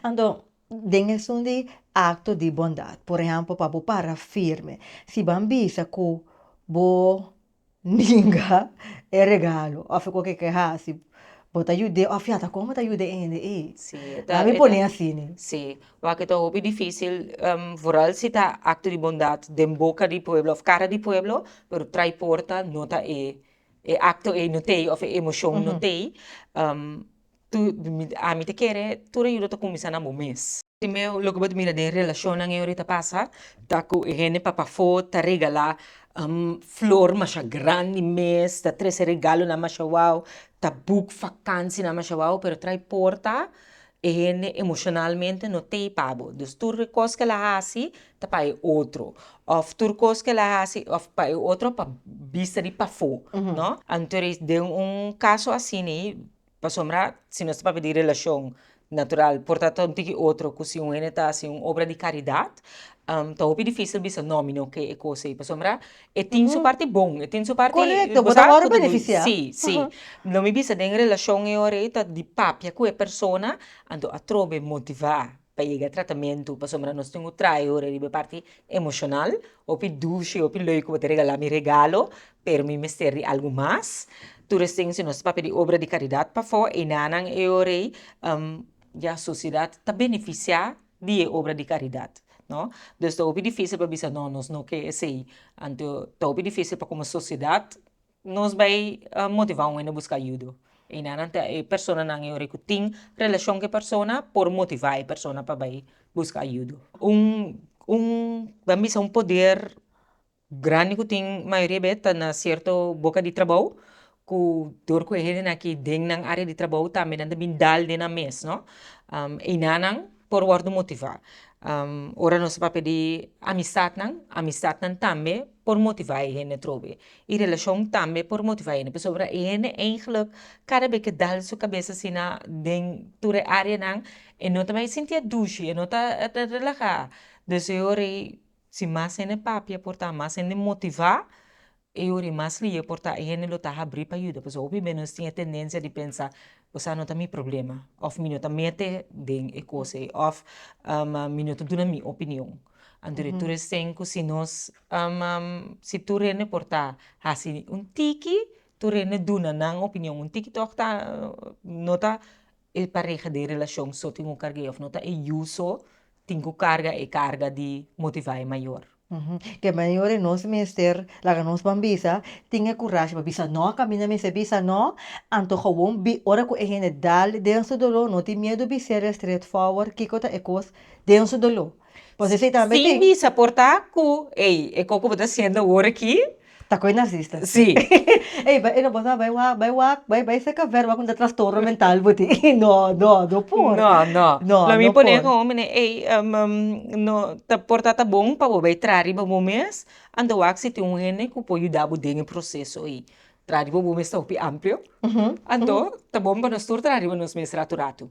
Anto den esun di akto di bondat, por ehèmpel pa bo para firme, si ban bisa ku bo ninga e regalo òf e koke ke hasi, bo ta yud'é òf ya ta kon bo ta yuda e hende ei? Sí, e ta, Laat mi e ta, pone asina. sí, wak e ta hopi difísil, vooral si ta akto di bondat den boka di pueblo òf kara di pueblo, pero trai porta no ta e e akto ei no t'ei òf e emoshon no t'ei. Tu, ami ta kere tur ayuda ta kuminsá na bo mes. Primero loke bo ta mira den relashonnan e ora ta pasa ta ku e hende pa pafó ta regalá flor masha grandi mes, ta trese regalonan masha wou, ta buk fakansinan masha wou, pero trai porta e hende emoshonalmente no t'ei pa bo. Dus tur e kos ku el a hasi ta pa e otro òf tur kos ku el a hasi òf pa e otro pa bista di pafó, no. Anto den un kaso asina Pasobra si nos ta papia di relashon natural por ta ta un tiki otro ku si un hende ta hasi un obra di karidat, ta hopi difisil bisa no mi no ke e kos ei pasobra e tin su parti bon, e tin su parti Korekto, bo ta wòrdu benefisiá. Si, si. Lo mi bisa den relashon e ora ei ta di papia ku e persona anto atrobe motivá pa yega tratamentu pasobra nos tin ku traha e ora riba e parti emoshonal, hopi dushi, hopi leuk ku bo ta regalá mi regalo, pero mi mester di algu mas. Tur esei si nos ta papia di obra di karidat pafó, einanan e ora ei ya sosiedat ta benefisiá di e obra di karidat, no. Dus ta hopi difisil pa bisa no, nos no ke esei. Anto ta hopi difisil pa komo sosiedat Nos bai motivá un hende buska ayudo. Einanan ta e personanan e ora ku tin relashon ku e persona por motivá e persona pa bai buska ayudo. Un un ban bisa un poder grandi ku tin mayoria bes ta na sierto boka di trabou ku dor ku e hendenan aki den nan área di trabou tambe nan ta bin dal den nan mes no. Einanan por wòrdu motivá. Ora nos ta papia di amistatnan, amistatnan tambe por motivá e hende atrobe. I relashon tambe por motivá e hende, pasobra e hende eigentlik kada bes ke dal su kabes asina den tur e áreanan, e no ta bai sinti e dushi, e no ta relahá. Dus e ora ei si mas hende papia por ta mas hende motivá, E ora e mas lihe por ta e hende lo ta habrí pa yuda, pasobra hopi bes nos tin e tendensia di pensa, bo sa no ta mi problema, òf mi no ta mete den e kos ei, òf mi no ta duna mi opinion. Anto di tur esei ku si nos si tur hende por ta hasi un tiki, tur hende duna nan opinion un tiki tòg ta no ta e pareha den relashon so tin ku karg'é òf no ta e yu so tin ku karga e karga di motivá e mayor. Ke mayor e nos mester laga nos ban bisa tin e kurashi pa bisa no kaminda mester bisa no anto gewoon bi ora ku e hende dal den su doló no tin miedu bis'é straight forward kiko ta e kos den su doló pasobra esei tambe Sin tin. bisa por ta ku ey e kos ku bo ta hasiendo awor aki Ta koe narcisista. Sí. Ey, bai, no, bo sa bai wak, bai wak, bai, bai seka ver wak un ta trastorno mental bo tin. No, no, no por. No, no. No, Lo mi no pone por. gewoon mene, ey, no, ta por ta ta bon pa bo bai traha riba bo mes, anto wak si tin un hende ku por yuda bo den e proseso ey. Traha riba bo mes ta hopi amplio, anto ta bon pa nos tur traha riba nos mes ratu ratu.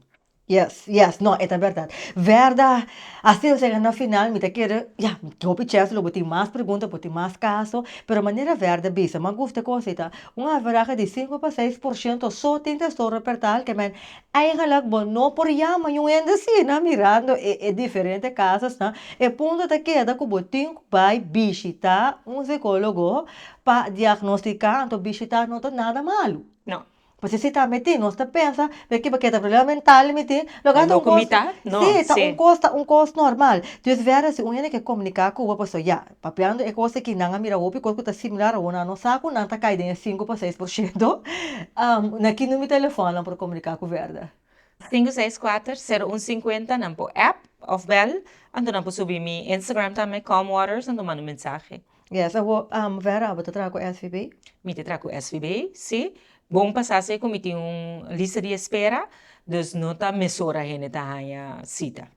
Yes, yes, no, e ta bèrdat. Verda, asina nos yega na final, mi ta kere, ya, hopi chèns lo bo tin mas pregunta, bo tin mas kaso, pero manera Verda bisa, mi a gusta e kos ei ta un averahe di sinku pa seis por shento so tin trastorno pertal, ke men eigenlik bo no por yama niun hende asina mirando e e diferente kasosnan, e punto ta keda ku bo tin ku bai bishita un sikólogo pa diagnostiká, anto bishita no ta nada malu. No. Pasobra si ta mi tin, nos ta pensa, mi kiba keda problema mental mi tin, lo Ta ta un loko kos, mi ta? No, si, ta si. un kos, ta un kos normal. Dus verder si un hende ke komuniká ku bo, pasobra ya, papiando e kos aki nan a mira hopi kos ku ta similar awor nan no sa ku nan ta kai den e sinku pa seis por shento, na ki numero telefòn nan por komuniká ku verder? 564 0150 nan por app of bel anto nan por subi mi Instagram tambe Calm Waters anto manda un mensahe. Yes, awor Vera abo ta traha ku SVB? Mi ta traha ku SVB, si. Bon pasá si ku mi tin un lista di espera, dus no ta mesora hende ta haña sita.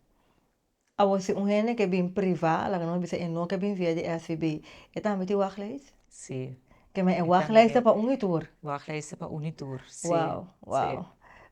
Awor si un hende ke bin privá, laga nos bisa e no ke bin via di SVB, e tambe tin wachtlijst? Si. Ke men e wachtlijst ta pa un i tur? Wachtlijst ta pa un i tur, si. Wow, wow.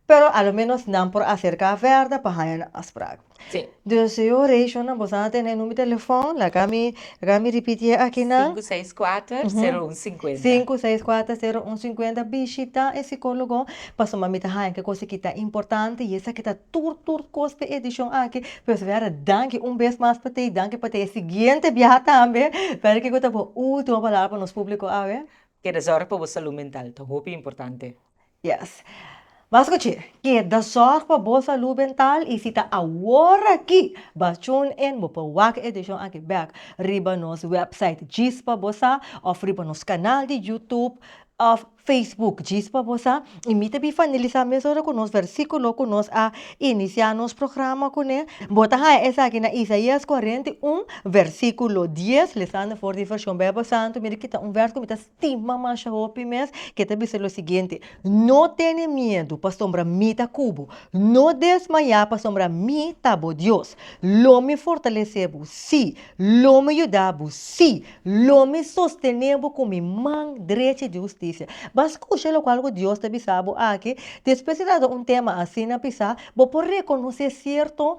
Pero a lo menos nan por acerca verder pa haña nan afspraak. Sí. Dus yo Rachel, bo sa tene numero telefon, laga mi, laga mi ripitié akinan. 564 0150. 564 0150 bishita e psicólogo pasobra mi ta haña ke kos aki ta importante y esaki ta tur tur kos p'e edishon aki. Pues Vera, danki un bes mas pa tei, danki pa tei e siguiente biaha tambe. Pero kiko ta bo ultimo palabra pa nos público awe? Keda zòrg pa bo salú mental, ta hopi importante. Yes. Mas ku che, keda sòrg pa bo salú mental i si ta awor aki, ba tune in, bo por wak e edishon aki bèk riba nos wèpsait Djis pa Bo Sa òf riba nos kanal di YouTube òf Facebook Djis pa Bo Sa. I mi ta bin finalisá mesora ku nos versíkulo ku nos a inisiá nos programa kuné. Bo ta haña esaki na Isaías 41 versíkulo 10, lesando for di Vershon Bijbel Santu. Mira ki ta un vèrs ku mi ta Stima masha hopi mes ke ta bisa lo siguiente, No tene miedu, pasobra mi ta ku bo. No desmayá, pasobra mi ta bo Dios. Lo mi fortalesé bo, sí, lo mi yuda bo, sí, lo mi sostené bo ku mi man drechi di hustisia. Bo a skucha lokual ku Dios ta bisa bo aki? Despues di trata un tema asina pisá, bo por rekonosé sierto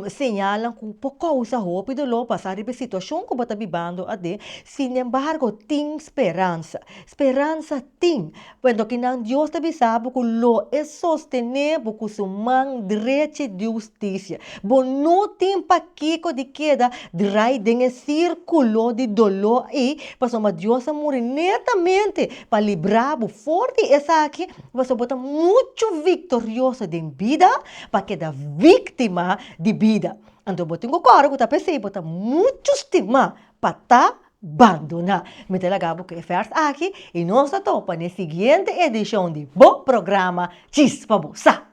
señalnan ku por kousa hopi doló basá riba e situashon ku bo ta bibando aden. Sinembargo, tin speransa. Speransa tin. Puerto kinan Dios ta bisa bo ku lo e sostené bo ku su man drechi di hustisia. Bo no tin pakiko di keda drai den e sírkulo di doló ei, pasobra Dios a muri netamente pa libra bo for di esaki, pasobra bo ta muchu viktorioso den bida pa keda víktima di bida. Anto bo tin ku kòrda ku ta p'esei bo ta muchu stimá pa ta bandoná. Mi ta laga bo ku e vèrs aki i nos ta topa n'e siguiente edishon di bo programa Chispa Bo Sa.